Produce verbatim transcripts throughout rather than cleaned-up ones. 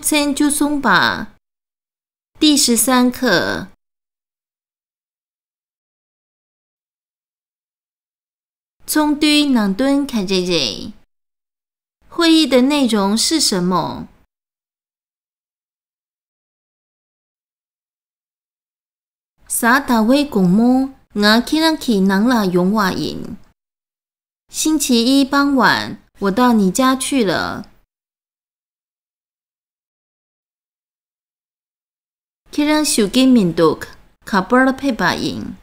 ཚན་བཅུ་གསུམ་པ། 第十三课。 ཚོགས་འདུའི་ནང་དོན་ག་རེ་རེད། 会议的内容是什么། གཟའ་ཟླ་བའི་དགོང་མོ་ང་ཁྱེད་རང་གི་ནང་ལ་ཡོང་བ་ཡིན། 星期一傍晚，我到你家去了。 ཁྱེད་རང་བཞུགས་ཀྱི་མི་འདུག་ག་པར་ཕེབས་པ་ཡིན།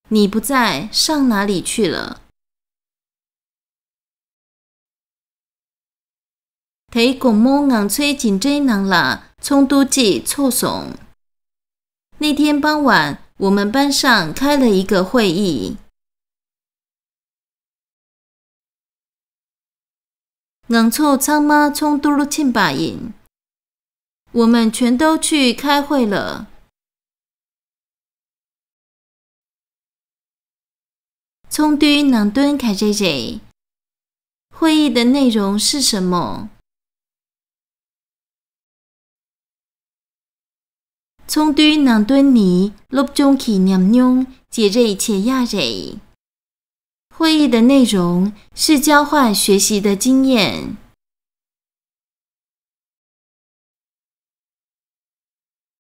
你不在，上哪里去了། དེའི་དགོང་མོ་ང་ཚོའི་འཛིན་གྲྭའི་ནང་ལ་ཚོགས་འདུ་གཅིག་ཚོགས་སོང་། 那天傍晚，我们班上开了一个会议。 ང་ཚོ་ཚང་མ་ཚོགས་འདུར་ཕྱིན་པ་ཡིན། 我们全都去开会了。 ཚོགས་འདུའི་ནང་དོན་ག་རེ་རེད། 会议的内容是什么། ཚོགས་འདུའི་ནང་དོན་ནི་སློབ་སྦྱོང་གི་ཉམས་མྱོང་བརྗེ་རེས་བྱེད་ཡ་རེད། 会议的内容是交换学习的经验。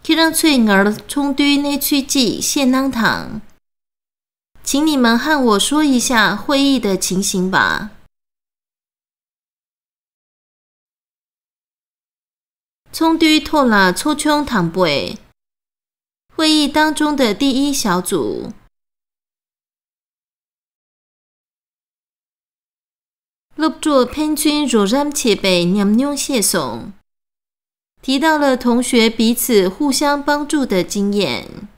ཁྱེད་རང་ཚོས་ངར་ཚོགས་འདུའི་གནས་ཚུལ་གཅིག་བཤད་གནང་དང་། 请你们和我说一下会议的情形吧。 ཚོགས་འདུའི་ཐོག་ལ་ཚོགས་ཆུང་དང་པོས། 会议当中的第一小组。 སློབ་གྲོགས་ཕན་ཚུན་རོགས་རམ་བྱེད་པའི་ཉམས་མྱོང་བཤད་སོང་། 提到了同学彼此互相帮助的经验。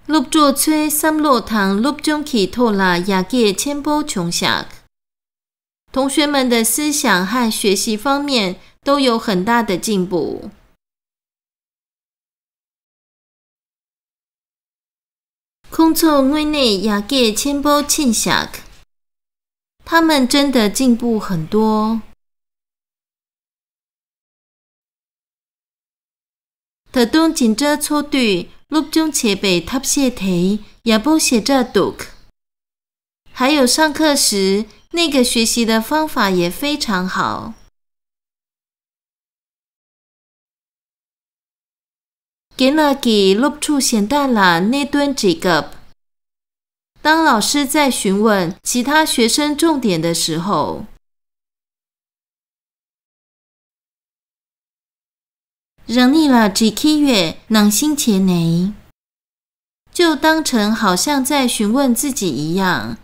སློབ་གྲོགས་ཚོའི་བསམ་བློ་དང་སློབ་སྦྱོང་གི་ཐོག་ལ་ཡར་རྒྱས་ཆེན་པོ་བྱུང་ཤག 同学们的思想和学习方面都有很大的进步。 ཁོང་ཚོ་དངོས་གནས་ཡར་རྒྱས་ཆེན་པོ་ཕྱིན་ཤག 他们真的进步很多。 ད་དུང་འཛིན་གྲྭ་ཚོགས་དུས་སློབ་སྦྱོང་བྱེད་པའི་ཐབས་ཤེས་དེ་ཡག་པོ་ཞེ་དྲག་འདུག 还有上课时那个学习的方法也非常好。 རྒན་ལགས་ཀྱིས་སློབ་ཕྲུག་གཞན་དག་ལ་གནད་དོན་འདྲི་སྐབས། 当老师在询问其他学生重点的时候， རང་ཉིད་ལ་འདྲི་གི་ཡོད་ནང་བཞིན་བྱས་ནས། 就当成好像在询问自己一样。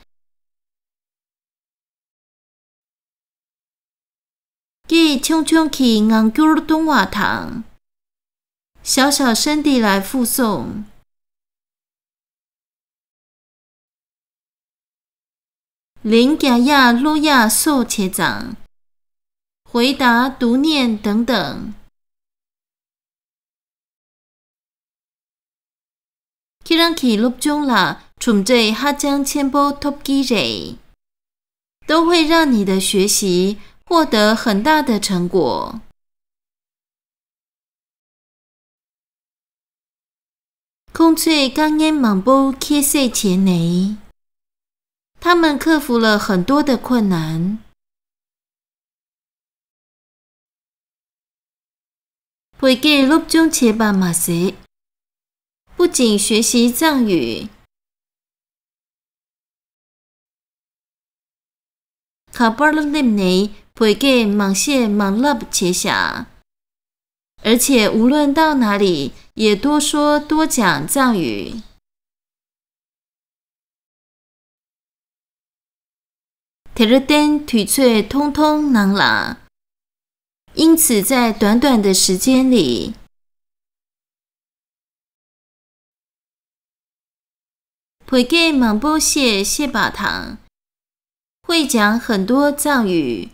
སྐད་ཆུང་ཆུང་གིས་ངང་སྒྱུར་གཏོང་བ་དང་། 小小声地来复诵。 ལན་རྒྱག་ཡག་ཀློག་ཡག་སོགས་བྱས་ཙང་། 回答、读念等等。 ཁྱེད་རང་གི་སློབ་སྦྱོང་ལ་གྲུབ་འབྲས་ཧ་ཅང་ཆེན་པོ་ཐོབ་ཀྱི་རེད། 都会让你的学习获得很大的成果。 ཁོང་ཚོས་དཀའ་ངལ་མང་པོ་ཁྱད་བསད་བྱས་ནས། 他们克服了很多的困难。 བོད་སྐད་སློབ་སྦྱོང་བྱས་པ་མ་ཟད། 不仅学习藏语。 ག་པར་སླེབས་ནས་བོད་སྐད་མང་བཤད་མང་ལབ་བྱས་ཤག 而且无论到哪里，也多说多讲藏语。 དེར་བརྟེན་དུས་ཚོད་ཐུང་ཐུང་ནང་ལ། 因此，在短短的时间里， བོད་སྐད་མང་པོ་བཤད་ཤེས་པ་དང་། 会讲很多藏语。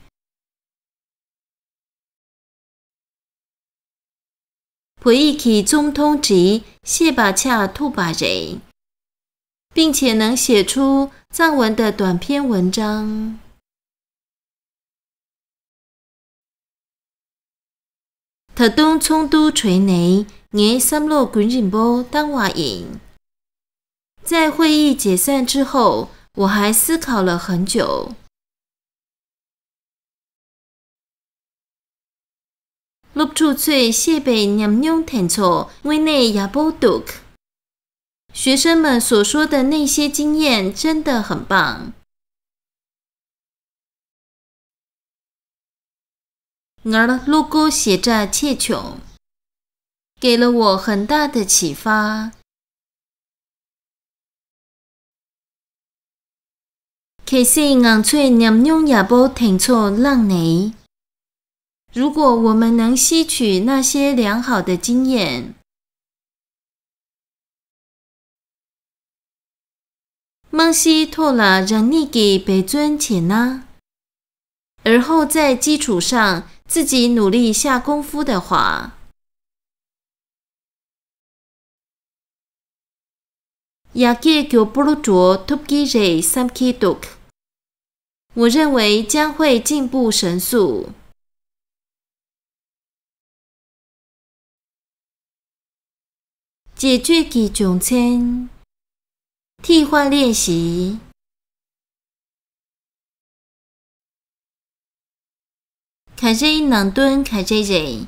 བོད་ཡིག་གི་རྩོམ་ཐུང་བྲིས་ཤེས་པ་ཆགས་ཐུབ་པ་རེད། 并且能写出藏文的短篇文章。ད་དུང་ཚོགས་འདུ་གྲོལ་ནས་ངས་བསམ་བློ་རྒྱུན་རིང་པོ་བཏང་བ་ཡིན། 在会议解散之后，我还思考了很久。 སློབ་ཕྲུག་ཚོས་བཤད་པའི་ཉམས་མྱོང་དེ་ཚོ་དངོས་གནས་ཡག་པོ་འདུག 学生们所说的那些经验真的很棒。 ངར་ལོ་ཀོ་ཞེ་དྲག་ཆེ་བྱུང་། 给了我很大的启发。 གལ་སྲིད་ང་ཚོས་ཉམས་མྱོང་ཡག་པོ་དེ་ཚོ་བླངས་ནས། 如果我们能吸取那些良好的经验， རྨང་གཞིའི་ཐོག་ལ་རང་ཉིད་ཀྱིས་འབད་བརྩོན་བྱས་ན། 而后在基础上自己努力下功夫的话， ཡར་རྒྱས་མགྱོགས་པོར་འགྲོ་ཐུབ་ཀྱི་རེད་བསམ་གྱི་འདུག 我认为将会进步神速。 རྗེས་སྤྱོད་ཀྱི་འབྱུང་ཚན། 替换练习。 ག་རེའི་ནང་དོན་ག་རེ་རེད།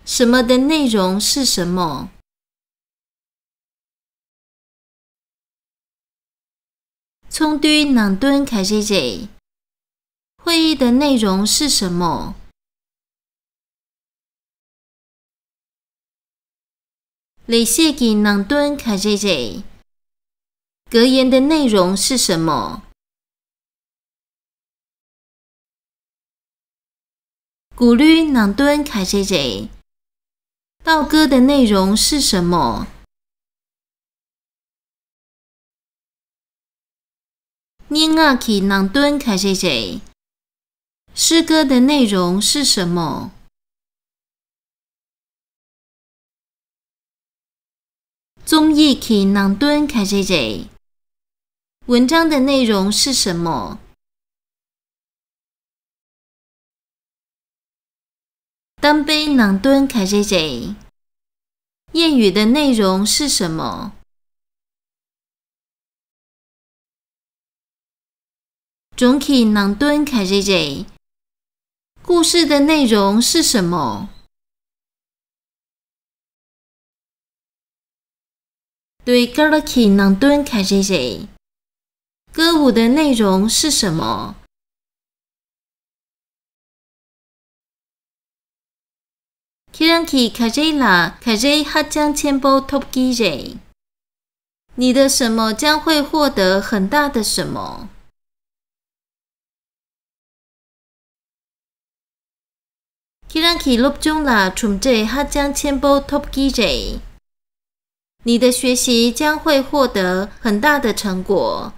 什么的内容是什么？ ཚོགས་འདུའི་ནང་དོན་ག་རེ་རེད། 会议的内容是什么？ ལས་བྱེད་ཀྱི་ནང་དོན་ག་རེ་རེད། 格言的内容是什么？ གུ་ལུའི་ནང་དོན་ག་རེ་རེད། 道歌的内容是什么？ སྙན་ངག་གི་ནང་དོན་ག་རེ་རེད། 诗歌的内容是什么？ རྩོམ་ཡིག་གི་ནང་དོན་ག་རེ་རེད། 文章的内容是什么？ གཏམ་དཔེའི་ནང་དོན་ག་རེ་རེད། 谚语的内容是什么？ སྒྲུང་གི་ནང་དོན་ག་རེ་རེད། 故事的内容是什么？ ཟློས་གར་གྱི་ནང་དོན་ག་རེ་རེད། 歌舞的内容是什么？ ཁྱེད་རང་གིས་ག་རེ་ལ་ག་རེ་ཧ་ཅང་ཆེན་པོ་ཐོབ་ཀྱི་རེད། 你的什么将会获得很大的什么？ ཁྱེད་རང་གི་སློབ་སྦྱོང་ལ་གྲུབ་འབྲས་ཧ་ཅང་ཆེན་པོ་ཐོབ་ཀྱི་རེད། 你的学习将会获得很大的成果。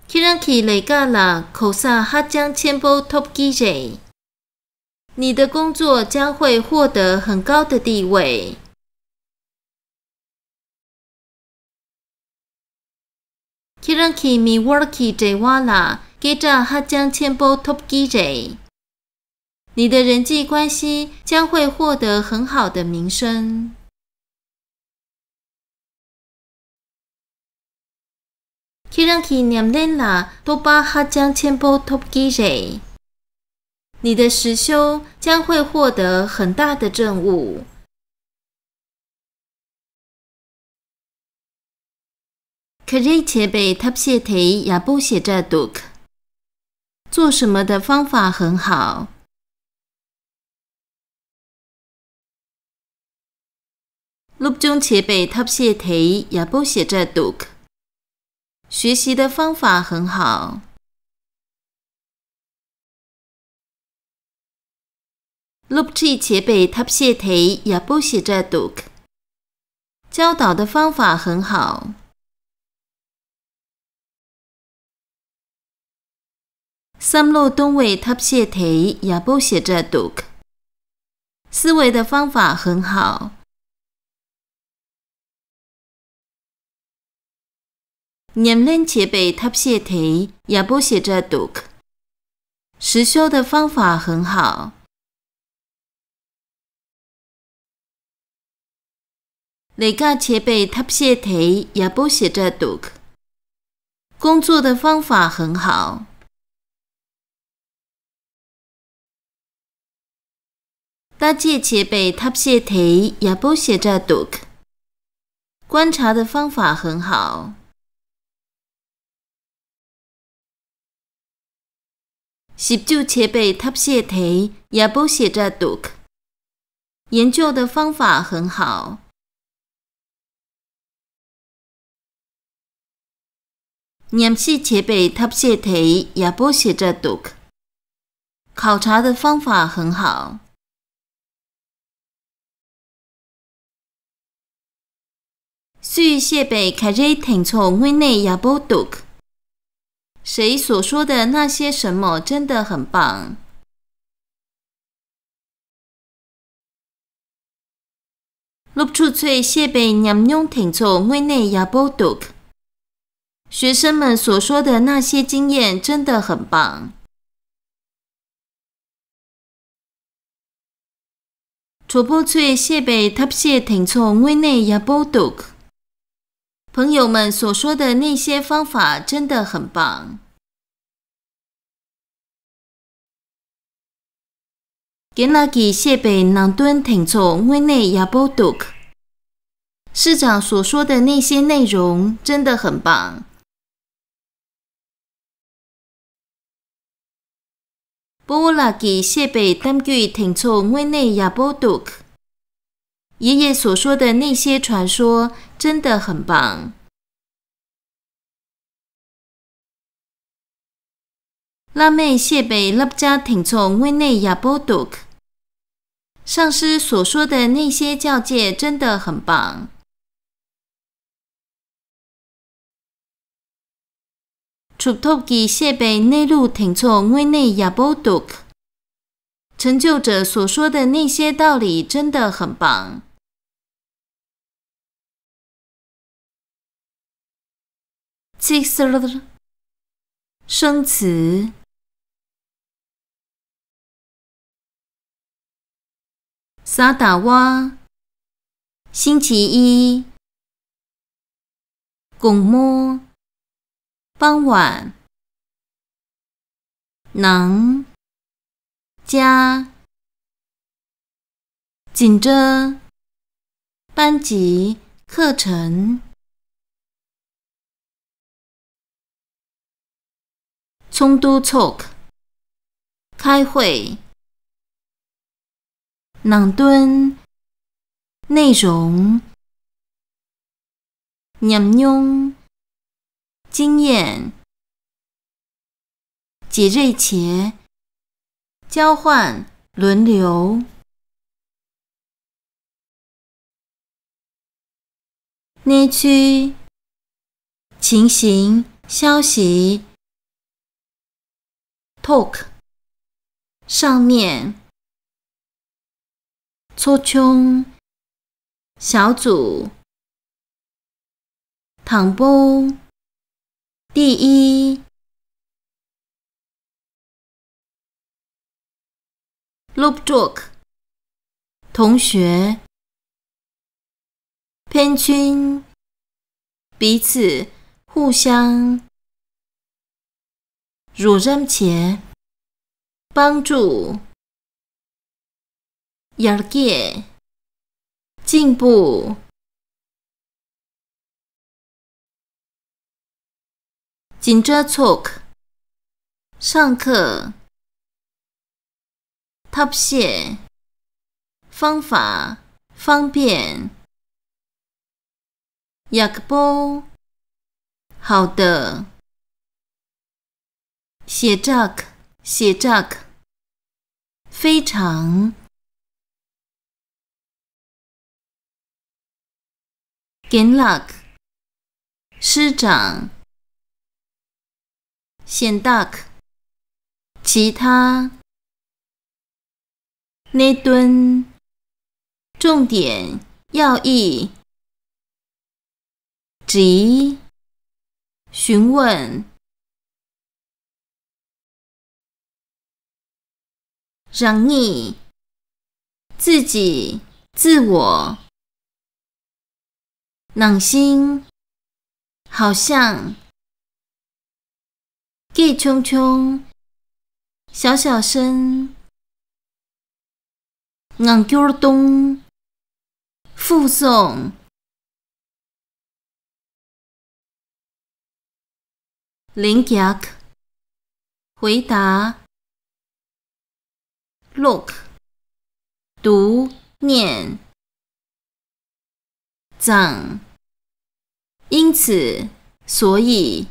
ཁྱེད་རང་གི་ལས་ཀ་ལ་གོ་ས་ཧ་ཅང་ཆེན་པོ་ཐོབ་ཀྱི་རེད། 你的工作将会获得很高的地位。 ཁྱེད་རང་གི་མི་དབར་གྱི་འབྲེལ་བ་ལ་སྐད་གྲགས་ཧ་ཅང་ཆེན་པོ་ཐོབ་ཀྱི་རེད། 你的人际关系将会获得很好的名声。 ཁྱེད་རང་གི་ཉམས་ལེན་ལ་རྟོགས་པ་ཧ་ཅང་ཆེན་པོ་ཐོབ་ཀྱི་རེད། 你的实修将会获得很大的证悟。 ག་རེ་བྱེད་པའི་ཐབས་ཤེས་དེ་ཡག་པོ་ཞེ་དྲག་འདུག 做什么的方法很好。 སློབ་སྦྱོང་བྱེད་པའི་ཐབས་ཤེས་དེ་ཡག་པོ་ཞེ་དྲག་འདུག 学习的方法很好。 སློབ་ཁྲིད་བྱེད་པའི་ཐབས་ཤེས་དེ་ཡག་པོ་ཞེ་དྲག་འདུག 教导的方法很好。 བསམ་བློ་གཏོང་བའི་ཐབས་ཤེས་དེ་ཡག་པོ་ཞེ་དྲག་འདུག 思维的方法很好。 ཉམས་ལེན་བྱེད་པའི་ཐབས་ཤེས་དེ་ཡག་པོ་ཞེ་དྲག་འདུག 直销的方法很好。ལས་ཀ་བྱེད་པའི་ཐབས་ཤེས་དེ་ཡག་པོ་ཞེ་དྲག་འདུག། 工作的方法很好。 ལྟ་དཔྱད་བྱེད་པའི་ཐབས་ཤེས་དེ་ཡག་པོ་ཞེ་དྲག་འདུག། 观察的方法很好。 ཞིབ་འཇུག་བྱེད་པའི་ཐབས་ཤེས་དེ་ཡག་པོ་ཞེ་དྲག་འདུག། 研究的方法很好。 ཉམས་ཞིབ་བྱེད་པའི་ཐབས་ཤེས་དེ་ཡག་པོ་ཞེ་དྲག་འདུག། 考察的方法很好。 སུས་བཤད་པའི་ག་རེ་དེ་ཚོ་དངོས་གནས་ཡག་པོ་འདུག། 谁所说的那些什么真的很棒。 སློབ་ཕྲུག་ཚོས་བཤད་པའི་ཉམས་མྱོང་དེ་ཚོ་དངོས་གནས་ཡག་པོ་འདུག། 学生们所说的那些经验真的很棒。 གྲོགས་པོ་ཚོས་བཤད་པའི་ཐབས་ཤེས་དེ་ཚོ་དངོས་གནས་ཡག་པོ་འདུག། 朋友们所说的那些方法真的很棒。 རྒན་ལགས་ཀྱིས་བཤད་པའི་ནང་དོན་དེ་ཚོ་དངོས་གནས་ཡག་པོ་འདུག། 市长所说的那些内容真的很棒。 སྤོ་བོ་ལགས་ཀྱིས་བཤད་པའི་གཏམ་རྒྱུད་དེ་ཚོ་དངོས་གནས་ཡག་པོ་འདུག། 爷爷所说的那些传说真的很棒。 བླ་མས་བཤད་པའི་བསླབ་བྱ་དེ་ཚོ་དངོས་གནས་ཡག་པོ་འདུག། 上师所说的那些教诫真的很棒。 གྲུབ་ཐོབ་ཀྱིས་བཤད་པའི་གནས་ལུགས་དེ་ཚོ་དངོས་གནས་ཡག་པོ་འདུག། 成就者所说的那些道理真的很棒。 ཚིག་ཟུར། 生词། གཟའ་ཟླ་བ། 星期一། དགོང་མོ། 傍晚། ནང་། 家། 紧张། 班级、课程། ཚོགས་འདུ་ཚོགས། 开会། ནང་དོན། 内容། ཉམས་མྱོང། 经验། 几日前། 交换，轮流。 གནས་ཚུལ། 情形、消息། ཐོག། 上面། ཚོགས་ཆུང་། 小组། དང་པོ། 第一། སློབ་གྲོགས། 同学། ཕན་ཚུན། 彼此，互相། རོགས་རམ་བྱེད། 帮助། ཡར་རྒྱས། 进步། 紧张ཚོགས། 上课། ཐབས་ཤེས། 方法，方便། ཡག་པོ། 好的། ཞེ་དྲག་ཞེ་དྲག非常། རྒན་ལགས། 师长། གཞན་དག其他། གནད་དོན། 重点、要义。质疑。询问。རང་ཉིད། 自己，自我。 ནང་བཞིན། 好像། སྐད་ཆུང་ཆུང་། 小小声。 ངང་སྐྱོར་གཏོང་། 附送། ལན་རྒྱག། 回答། ཀློག། 读，念། 长。因此，所以。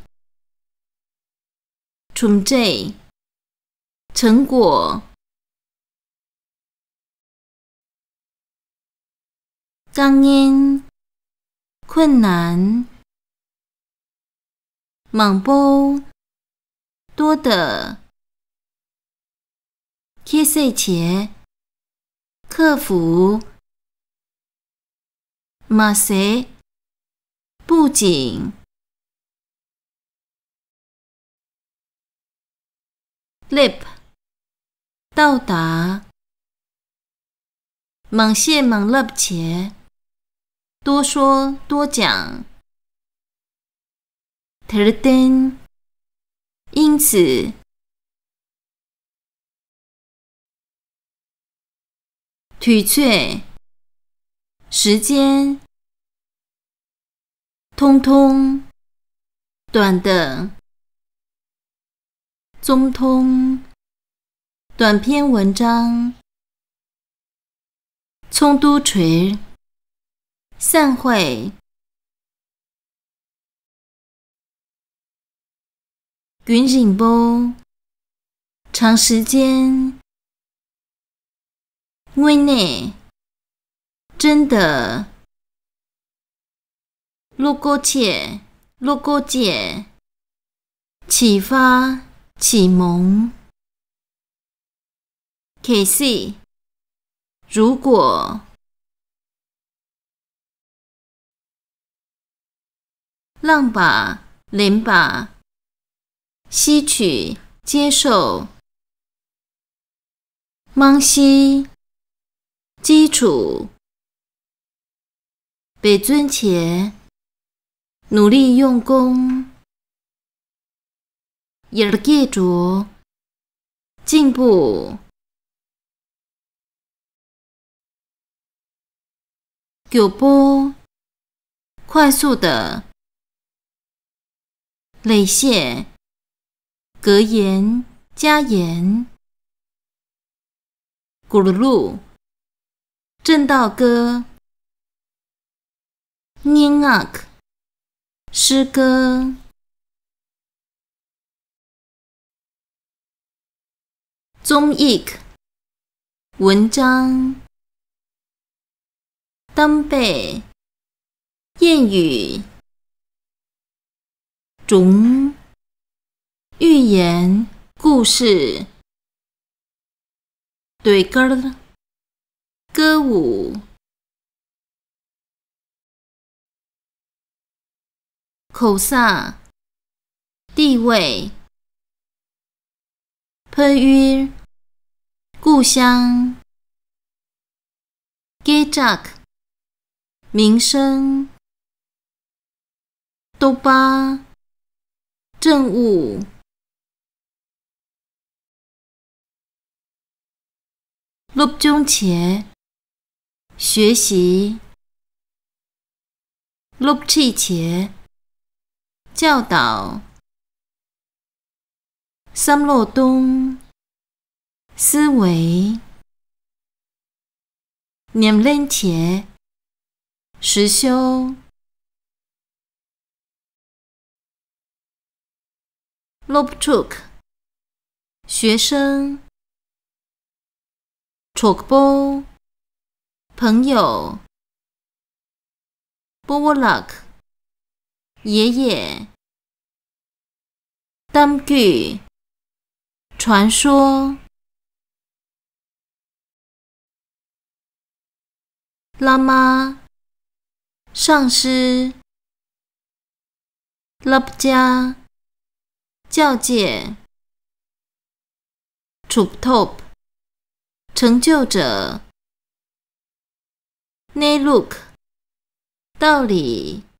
གྲུབ་འབྲས། 成果། དཀའ་ངལ། 困难། མང་པོ། 多的། ཁྱད་བསད་བྱས། 克服། མ་ཟད། 不仅། སླེབས། 到达། མང་བཤད་མང་ལབ་བྱས། 多说多讲། དེར་བརྟེན། 因此། དུས་ཚོད། 时间། 通通། 短的。 རྩོམ་ཐུང་། 短篇文章། ཚོགས་འདུ་གྲོལ། 散会། རྒྱུན་རིང་པོ། 长时间། དངོས་གནས། 真的། བློ་སྒོ་ཕྱེ། བློ་སྒོ་བཅད།启发། 启蒙། གལ་སྲིད། 如果། བླངས་པ། ལེན་པ། 吸取། 接受། རྨང་གཞི། 基础། འབད་བརྩོན་བྱས། 努力用功། ཡར་རྒྱས་འགྲོ། 进步། མགྱོགས་པོ། 快速的། ལེགས་བཤད། 格言། 佳言། 轱་ལུ། 正道歌། སྙན་ངག། 诗歌། རྩོམ་ཡིག། 文章། གཏམ་དཔེ། 谚语། སྒྲུང་། 寓言、故事。 ཟློས་གར། 歌舞། གོ་ས། 地位། ཕ་ཡུལ། 故乡། སྐད་གྲགས། 名声། བསྟོད་པ། 政务། སློབ་སྦྱོང་བྱེད། 学习། སློབ་ཁྲིད་བྱེད། 教导། བསམ་བློ་གཏོང་། 思维། ཉམས་ལེན་བྱེད། 实修། སློབ་ཕྲུག། 学生། གྲོགས་པོ། 朋友། སྤོ་བོ་ལགས། 爷爷། གཏམ་རྒྱུད། 传说། བླ་མ། 上师། བསླབ་བྱ། 教诫། གྲུབ་ཐོབ། 成就者。གནས་ལུགས། 道理།